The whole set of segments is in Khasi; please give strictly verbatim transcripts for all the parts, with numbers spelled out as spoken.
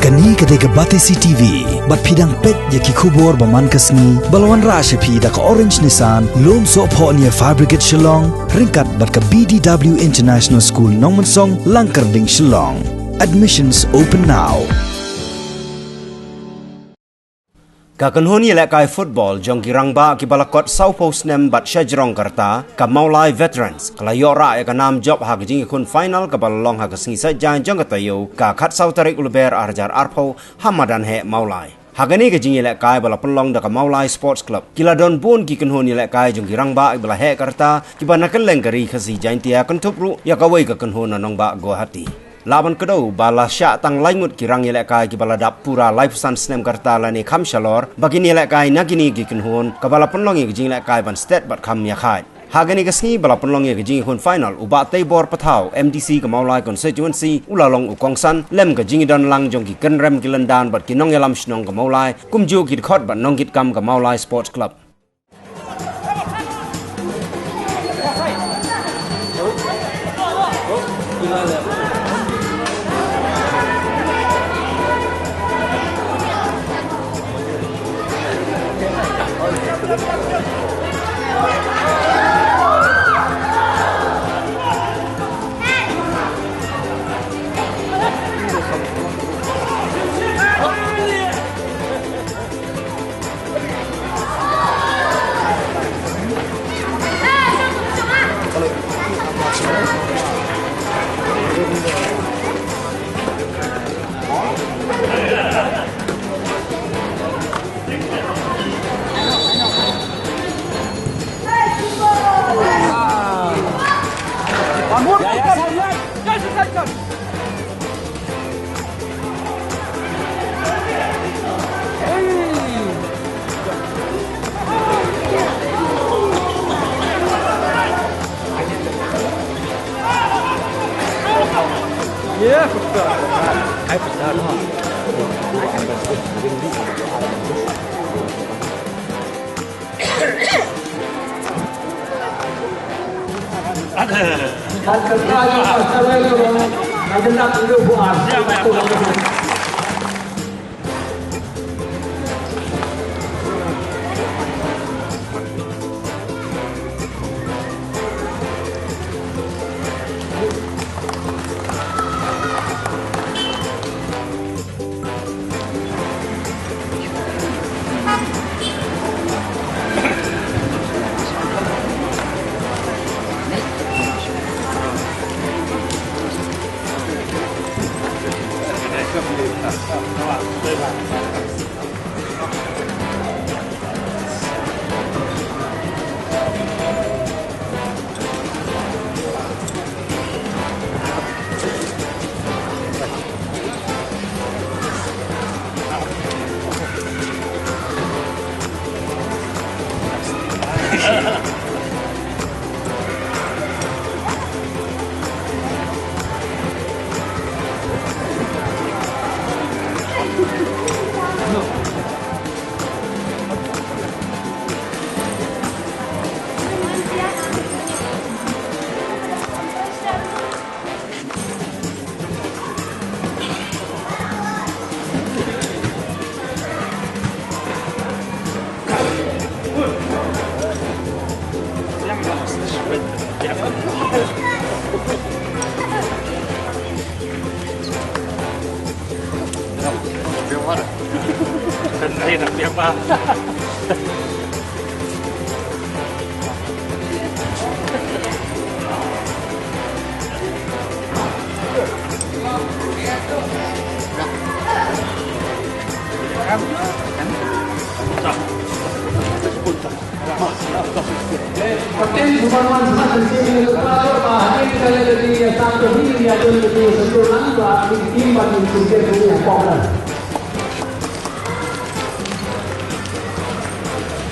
Kane ka dei ka Batesi T V, bad phi dang peit ïa ki khubor ba man ka sngi, ba la wanrah sha phi da ka Orange Nissan, Lumsohphoh near Fire Brigade Shillong, ryngkat bad ka B D W International School Nongmensong, Langkyrding, Shillong. Admissions open now. Ka kynhun ïalehkai football jong ki rangbah kiba la kot sawphew snem bad shajrong ka rta, ka Mawlai Veterans, ka la ïoh rah ïa ka nam jop ha ka jingïakhun final kaba la long ha ka sngi Saitjaiñ jong ka taïew, ka khatsaw tarik u Lber ar hajar arphew, ha madan heh Mawlai. Ha kane ka jingïalehkai ba la pynlong da ka Mawlai Sports Club, ki la don bun ki kynhun ïalehkai jong ki rangbah kiba la heh ka rta, kiba na kylleng ka Ri Khasi Jaintia, kynthup ruh ïa kawei ka kynhun na nongbah Guwahati. Lah ban kdew ba la shah tang lai ngut ki rang ïalehkai kiba la dap pura laiphew san snem ka rta lane kham shalor, ba kin ïalehkai na kine ki kynhun, kaba la pynlong ïa ka jingïalehkai ban stet bad kham ïakhaid. Ha kane ka sngi ba la pynlong ïa ka jingïakhun final, u Bah Teibor Pathaw, M D C ka Mawlai Constituency, u la long u kongsan, lem ka jingïadon lang jong ki kynrem ki lyndan bad ki nongïalam shnong ka Mawlai, kumjuh ki dkhot bad nongkitkam ka Mawlai Sports Club.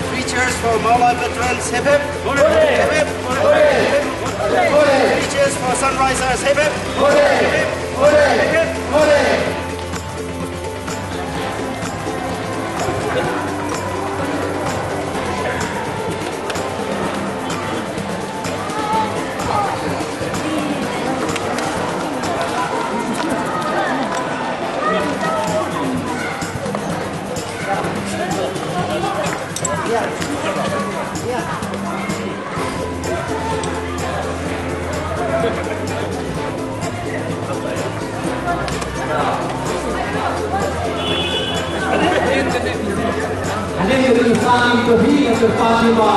Three cheers for Mawlai veterans. Hip hip. Hip hip. Three cheers for Sunrisers. Hip hip. Hip hip. Ane ka dei ka sani ka hi ka Fatima,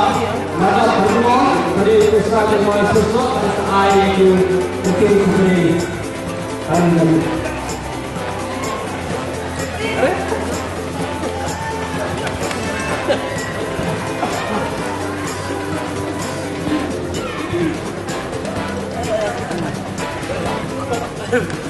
mata Fatima, ka dei ka sani mai sosok, ka ai ka, ka, ka, ka, ka, ka, ka,